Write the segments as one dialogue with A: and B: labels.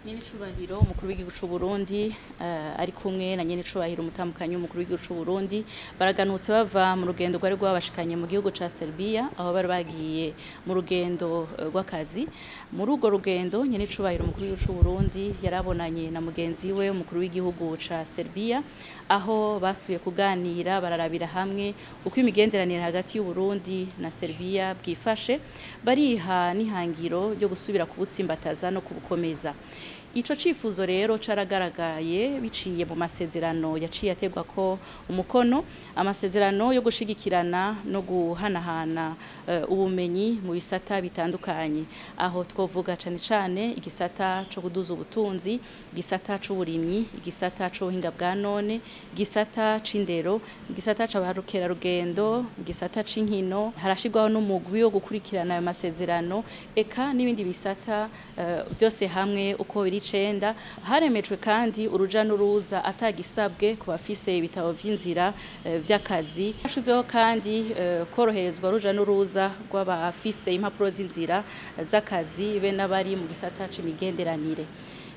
A: Nyenicubahiro umukuru w'igihugu c'u Burundi ari kumwe na nyenicubahiro umutambukanyi w'umukuru w'igihugu c'u Burundi baraganutse bava mu rugendo rwari rwabashikanye mu gihugu ca Serbia, aho bari bagiye mu rugendo rw'akazi. Muri urwo rugendo, nyenicubahiro umukuru w'igihugu c'u Burundi yarabonanye na mugenzi we umukuru w'igihugu ca Serbia, aho basuye kuganira, bararabira hamwe uko imigenderanire hagati y'u Burundi na Serbia bwifashe, bariha n'ihangiro ryo gusubira kubutsimbataza no kubukomeza. Ico cifuzo rero caragaragaye biciye mu masezerano yaciye ategwa ko umukono, amasezerano yo gushigikirana no guhanahana ubumenyi mu bisata bitandukanye, aho twovuga cane cane igisata co kuduza ubutunzi, igisata c'uburimyi, igisata c'ubuhinga bwa none, igisata c'indero, igisata c'abarukerarugendo, igisata c'inkino. Harashirwaho n'umugwi wo gukurikirana ayo masezerano, eka n'ibindi bisata vyose hamwe uko biri 9. Haremejwe kandi uruja n'uruza atagisabwe ku bafise ibitabo vy'inzira vy'akazi. Hashizeho kandi koroherezwa uruja n'uruza rw'abafise impapuro z'inzira z'akazi be n'abari mu gisata c'imigenderanire.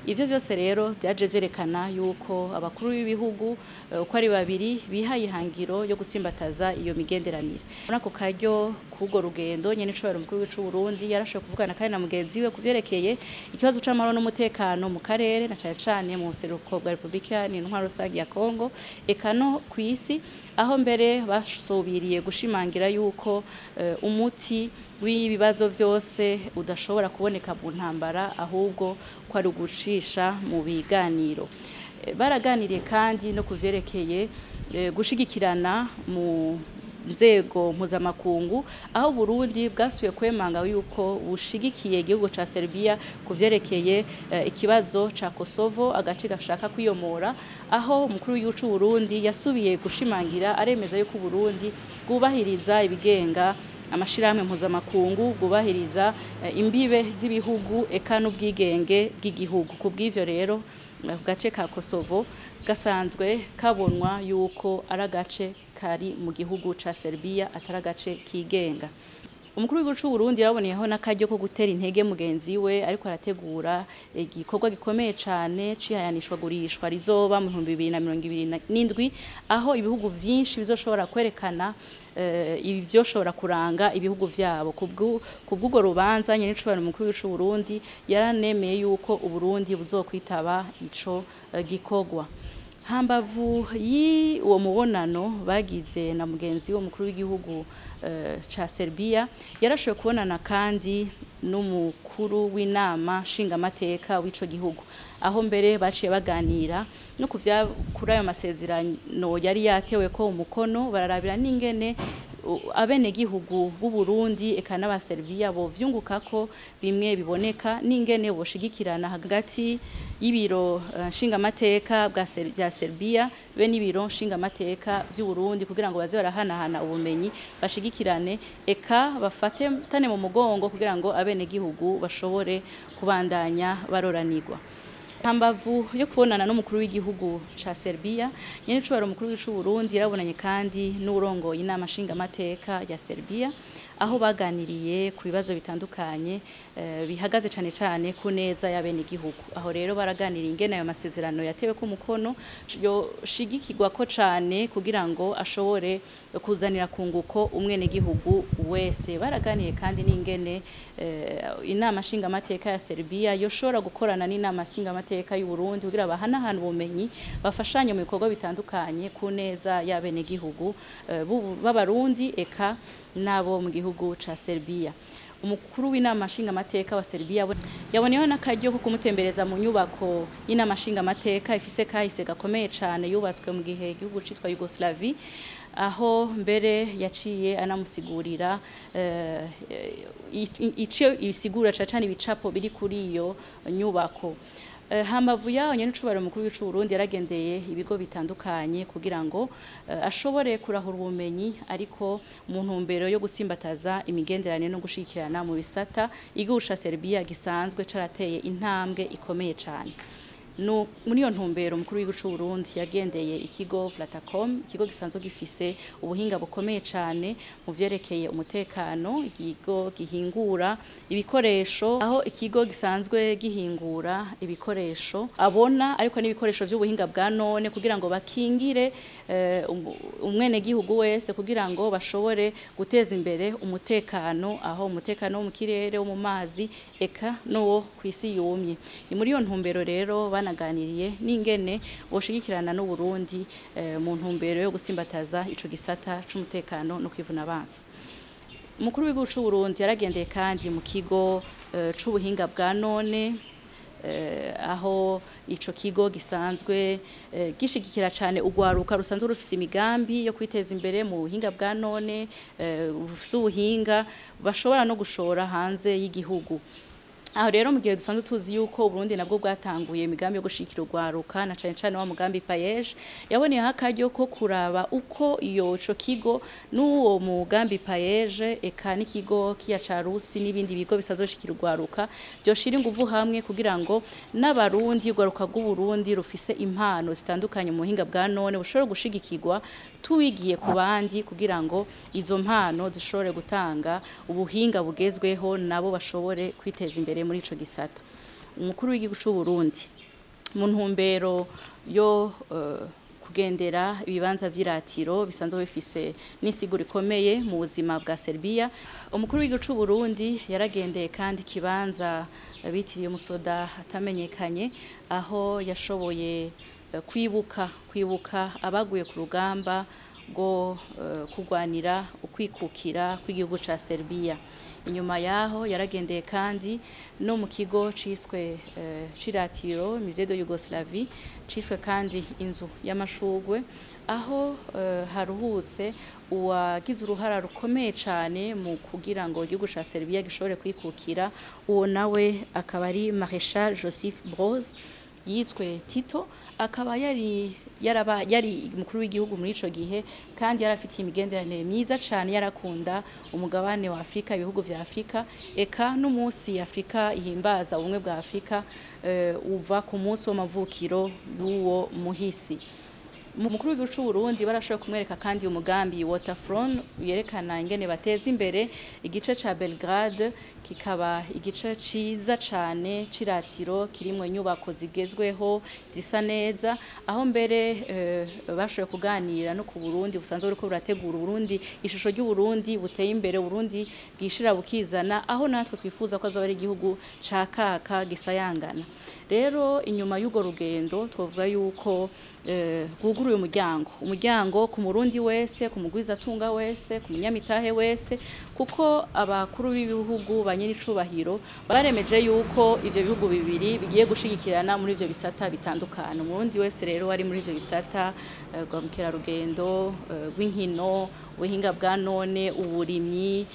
A: Ivyo vyose rero vyaje vyerekana yuko abakuru b'ibihugu uko ari babiri bihaye ihangiro yo gutsimbataza iyo migenderanire. Muri ako karyo k'urwo rugendo, nyenicubahiro umukuru w'igihugu c'u Burundi yarashoboye kuvugana kandi na mugenzi we kuvyerekeye ikibazo c'amahoro n'umutekano mu karere, na cane cane mu buseruko bwa Republika Iharanira Intwaro Rusangi ya Kongo, eka no kw'isi, aho mbere basubiriye gushimangira yuko umuti w'ibibazo vyose udashobora kuboneka mu ntambara, ahubwo ko ari ugucisha mu biganiro. Baraganiriye kandi no kuvyerekeye gushigikirana mu nzego mpuzamakungu, aho Burundi bwasubiye kwemanga yuko bushigikiye igihugu ca Serbia kuvyerekeye ikibazo ca Kosovo, agace gashaka kwiyomora, aho umukuru w'igihugu c'u Burundi yasubiye gushimangira aremeza yuko Burundi bwubahiriza ibigenga amashirahamwe mpuzamakungu, bwubahiriza imbibe z'ibihugu eka n'ubwigenge bw'igihugu. Kubw'ivyo rero, ku gace ka Kosovo gasanzwe kabonwa yuko ari agace kari mu gihugu ca Serbia, atari agace kigenga. Umukuru w'igihugu c'u Burundi yaraboneyeho n'akaryo ko gutera intege mugenzi we ariko arategura igikorwa gikomeye cane cihayanishwa gurishwa rizoba mu 2027, aho ibihugu vyinshi bizoshobora kwerekana ivyoshobora kuranga ibihugu vyabo. Kubw'urwo rubanza, nyenicubahiro umukuru w'igihugu c'u Burundi yaranemeye yuko Uburundi buzokwitaba ico gikorwa. Hambavu y'uwo mubonano bagize na mugenzi we mukuru w'igihugu ca Serbia, yarashoboye kubonana kandi n'umukuru w'inama nshingamateka w'ico gihugu, aho mbere baciye baganira no kuvya kuri ayo masezerano yari yatewe ko umukono, bararabira n'ingene abenegihugu b'u Burundi eka n'abaserbiya bo vyungukako bimwe biboneka, n'ingene boshigikirana hagati y'ibiro nshingamateka bya Serbia be n'ibiro nshingamateka vy'u Burundi, kugira ngo baze barahanahana ubumenyi, bashigikirane eka bafate tane mu mugongo kugira ngo abenegihugu bashobore kubandanya baroranirwa. Hambavu yo kubonana n'umukuru w'igihugu ca Serbia, nyenicubahiro umukuru w'igihugu c'u Burundi yarabonanye kandi n'urongoye inama nshingamateka ya Serbia, aho baganiriye ku bibazo bitandukanye bihagaze cane cane ku neza y'abenegihugu. Aho rero baraganiriye ingene ayo masezerano yatewe ku mukono yoshigikirwa ko cane kugira ngo ashobore kuzanira kunguko umwenegihugu wese. Baraganiriye kandi n'ingene inama nshingamateka ya Serbia yoshobora gukorana n'inama nshingamateka y'u Burundi kugira bahanahane ubumenyi, bafashanye mu bikorwa bitandukanye ku neza y'abenegihugu b'Abarundi eka nabo mu gihugu ca Serbia. Umukuru w'inama nshingamateka wa Serbia yaboneyeho n'akaryo ko kumutembereza mu nyubako y'inama nshingamateka ifise kahise gakomeye cane, yubatswe mu gihe igihugu citwa Yugoslavie, aho mbere yaciye anamusigurira ico ibisigura cane cane ibicapo biri kuri iyo nyubako. Hambavu yaho, nyenicubahiro umukuru w'igihugu c'u Burundi yaragendeye ibigo bitandukanye kugira ngo ashobore kurahura ubumenyi, ariko mu ntumbero yo gutsimbataza imigenderanire no gushigikirana mu bisata igihugu ca Serbia gisanzwe carateye intambwe ikomeye cane. No muri iyo ntumbero, umukuru w'igihugu c'u Burundi yagendeye ikigo Vlatacom, ikigo gisanzwe gifise ubuhinga bukomeye cane mu vyerekeye umutekano, ikigo gihingura ibikoresho, aho ikigo gisanzwe gihingura ibikoresho abona ariko n'ibikoresho vy'ubuhinga bwa none kugira ngo bakingire umwenegihugu wese, kugira ngo bashobore guteza imbere umutekano, aho umutekano wo mu kirere, wo mu mazi, eka n'uwo kw'isi yumye. Ni muri iyo ntumbero rero banaganiriye n'ingene boshigikirana n'u Burundi mu ntumbero yo gusimbataza ico gisata c'umutekano no kwivuna abansi. Umukuru w'igihugu c'u Burundi yaragendeye kandi mu kigo c'ubuhinga bwa none, aho ico kigo gisanzwe gishigikira cane urwaruka rusanzwe rufise imigambi yo kwiteza imbere mu buhinga bwa none, rufise ubuhinga bashobora no gushora hanze y'igihugu. Aho rero mu gihe dusanzwe tuzi yuko Burundi nabwo bwatanguye imigambi yo gushikira urwaruka, na cane cane wa mugambi PAEEJ, yaboneyeho akaryo ko kuraba uko iyo ico kigo n'uwo mugambi PAEEJ, eka n'ikigo kiya ca Rusi n'ibindi bigo bisanzwe bishikira urwaruka, vyoshira inguvu hamwe kugira ngo n'abarundi, urwaruka rw'Uburundi rufise impano zitandukanye mu buhinga bwa none bushobore gushigikirwa tuwigiye ku bandi, kugira ngo izo mpano zishobore gutanga ubuhinga bugezweho nabo bashobore kwiteza imbere muri ico gisata. Umukuru w'igihugu c'u Burundi mu ntumbero yo kugendera ibibanza vy'iratiro bisanzwe bifise n'insiguro ikomeye mu buzima bwa Serbia, umukuru w'igihugu c'u Burundi yaragendeye kandi ikibanza bitiriye umusoda atamenyekanye, aho yashoboye kwibuka abaguye ku rugamba rwo kurwanira ukwikukira kw'igihugu ca Serbia. Inyuma yaho yaragendeye kandi no mu kigo ciswe ciratiro Musée de Yougoslavie, ciswe kandi inzu y'amashugwe, aho haruhutse uwagize uruhara rukomeye cane mu kugira ngo igihugu ca Serbia gishobore kwikukira. Uwo nawe akaba ari Maréchal Joseph Broz, yitwe Tito, akaba yari umukuru w'igihugu muri ico gihe, kandi yarafitiye imigenderanire myiza cane, yarakunda umugabane wa Afrika, ibihugu vya Afrika, eka n'umunsi Afrika ihimbaza ubumwe bwa Afrika uva ku munsi w'amavukiro y'uwo muhisi. Umukuru w'igihugu c'u Burundi barashoboye kumwereka kandi umugambi Waterfront, yerekana ingene bateza imbere igice ca Belgrade, kikaba igice ciza cane ciratiro kirimwo inyubako zigezweho zisa neza, aho mbere bashoboye kuganira no ku Burundi busanzwe buriko burategura Burundi, ishusho ry'u Burundi buteye imbere, Burundi bwishira bukizana, aho natwe twifuza ko azoba ari igihugu ca kaka gisayangana. Rero inyuma y'ugo rugendo twovuga yuko rwuguruye umuryango ku murundi wese, ku mugwizatunga wese, ku munyamitahe wese, kuko abakuru b'ibihugu banyenicubahiro baremeje yuko ivyo bihugu bibiri bigiye gushigikirana muri ivyo bisata bitandukanye. Umurundi wese rero ari muri ivyo bisata rwa mukerarugendo, rw'inkino, ubuhinga bwa none, uburimyi,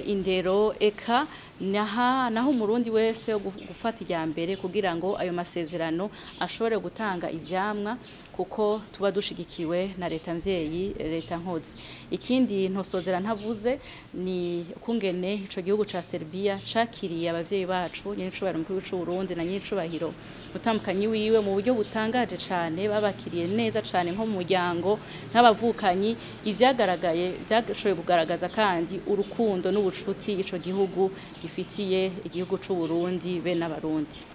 A: indero, eka naho umurundi wese gufata irya mbere kugira ngo ayo masezerano ashobore gutanga ivyamwa, kuko tuba dushigikiwe na leta mvyeyi, leta nkozi. Ikindi ntosozera ntavuze ni ukungene ico gihugu ca Serbia cakiriye abavyeyi bacu, nyenicubahiro umukuru w'igihugu c'u Burundi na nyenicubahiro mutambukanyi wiwe, mu buryo butangaje cane. Babakiriye neza cane nko mu muryango, nk'abavukanyi. Ivyagaragaye vyashoboye kugaragaza kandi urukundo n'ubucuti ico gihugu gifitiye igihugu c'u Burundi be n'abarundi.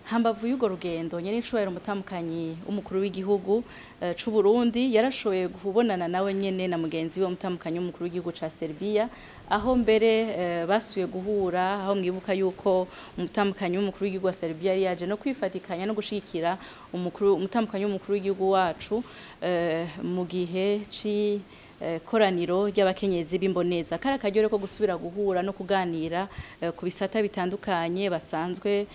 A: Hambavu y'urwo rugendo, nyenicubahiro umutambukanyi w'umukuru w'igihugu c'u Burundi yarashoboye kubonana nawe nyene na mugenzi we umutambukanyi w'umukuru w'igihugu ca Serbia, aho mbere basuye guhura, aho mwibuka yuko umutambukanyi w'umukuru w'igihugu wa Serbia yari yaje no kwifatikanya no gushigikira umutambukanyi w'umukuru w'igihugu wacu mu gihe ci koraniro ry'abakenyezi b'imboneza. Kari akaryo ko gusubira guhura no kuganira ku bisata bitandukanye basanzwe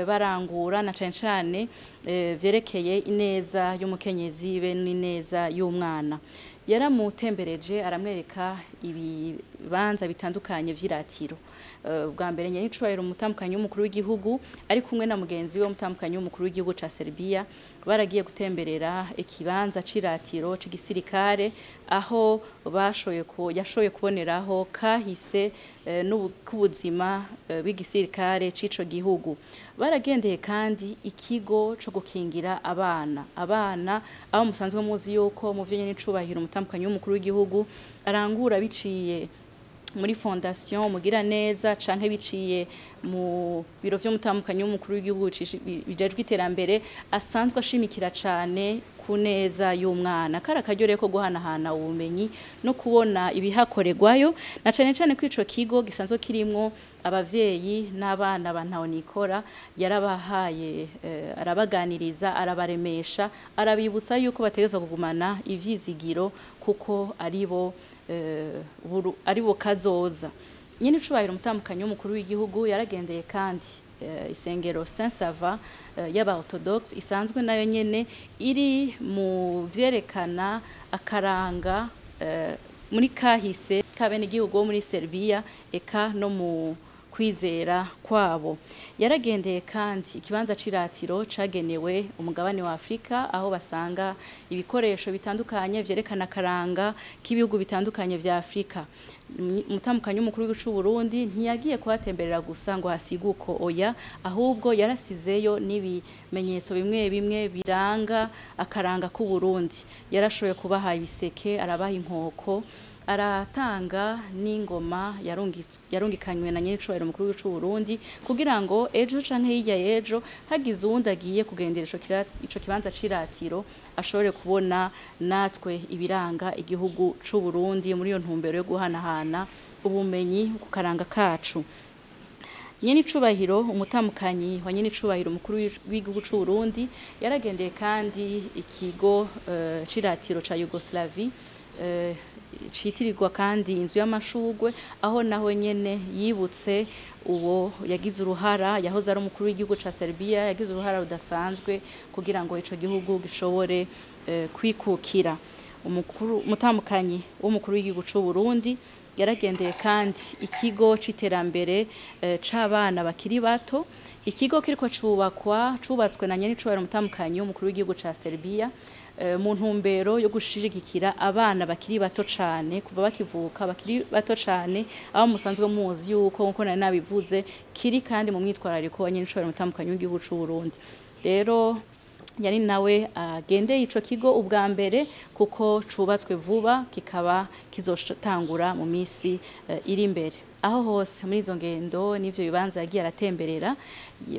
A: barangura, na cane cane vyerekeye ineza y'umukenyezi be n'ineza y'umwana. Yaramutembereje aramwereka ibibanza bitandukanye vy'iratiro. Bwa mbere nyenicubahiro umutambukanyi w'umukuru w'igihugu ari kumwe na mugenzi we umutambukanyi w'umukuru w'igihugu ca Serbia baragiye gutemberera ikibanza c'iratiro c'igisirikare, aho bashoye ko yashoye kuboneraho kahise n'ubuzima bw'igisirikare c'ico gihugu. Baragendeye kandi ikigo co gukingira abana aho musanzwe muzi yuko mu vyo nyenicubahiro umutambukanyi w'umukuru w'igihugu arangura biciye muri fondation Mugira Neza canke biciye mu biro vy'umutambukanyi w'umukuru w'igihugu bijejwe iterambere, asanzwe ashimikira cane ku neza y'umwana. Kari akaryo rero ko guhanahana ubumenyi no kubona ibihakorerwayo, na cane cane ko ico kigo gisanzwe kirimwo abavyeyi n'abana ba ntahonikora. Yarabahaye arabaganiriza, arabaremesha, arabibutsa yuko bategerezwa kugumana ivyizigiro kuko aribo kazoza. Nyene icubahiro umutambukanyi w'umukuru w'igihugu yaragendeye kandi isengero Saint Sava y'aba Orthodoxe, isanzwe nayo nyene iri mu vyerekana akaranga muri kahise k'abenegihugu bo muri Serbia, eka no mu kwizera kwabo. Yaragendeye kandi ikibanza c'iratiro cagenewe umugabane wa Afrika, aho basanga ibikoresho bitandukanye vyerekana akaranga k'ibihugu bitandukanye vya Afrika. Umutambukanyi w'umukuru w'igihugu c'u Burundi ntiyagiye kuhatemberera gusa ngo hasige uko, oya, ahubwo yarasizeyo n'ibimenyetso bimwe bimwe biranga akaranga k'u Burundi. Yarashoboye kubaha ibiseke, arabaha inkoko, aratanga n'ingoma yarungikanywe na nyenicubahiro umukuru w'igihugu c'u Burundi, kugira ngo ejo canke hirya y'ejo hagize uwundi agiye kugendera ico kibanza c'iratiro ashobore kubona natwe ibiranga igihugu c'u Burundi, muri iyo ntumbero yo guhanahana ubumenyi ku karanga kacu. Nyenicubahiro umutambukanyi wa nyenicubahiro umukuru w'igihugu c'u Burundi yaragendeye kandi ikigo c'iratiro ca Yugoslavie, citirirwa kandi inzu y'amashugwe, aho naho nyene yibutse uwo yagize uruhara, yahoze ari umukuru w'igihugu ca Serbia, yagize uruhara rudasanzwe kugira ngo ico gihugu gishobore kwikukira. Umutambukanyi w'umukuru w'igihugu c'u Burundi yaragendeye kandi ikigo c'iterambere c'abana bakiri bato, ikigo kiriko cubakwa, cubatswe na nyenicubahiro umutambukanyi w'umukuru w'igihugu ca Serbia, mu ntumbero yo gushigikira abana bakiri bato cane, kuva bakivuka bakiri bato cane, aho musanzwe muzi yuko nkuko nari nabivuze kiri kandi mu mwitwarariko wa nyenicubahiro umutambukanyi w'igihugu c'u Burundi. Rero yari nawe agendeye ico kigo ubwa mbere, kuko cubatswe vuba kikaba kizotangura mu misi iri imbere. Aho hose muri izo ngendo n'ivyo bibanza yagiye aratemberera,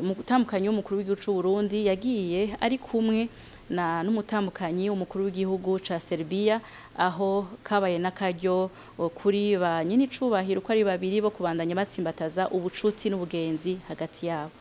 A: umutambukanyi w'umukuru w'igihugu c'u Burundi yagiye ari kumwe na n'umutambukanyi w'umukuru w'igihugu ca Serbia, aho kabaye n'akaryo kuri ba nyenicubahiro uko ari babiri bo kubandanya batsimbataza ubucuti n'ubugenzi hagati yabo.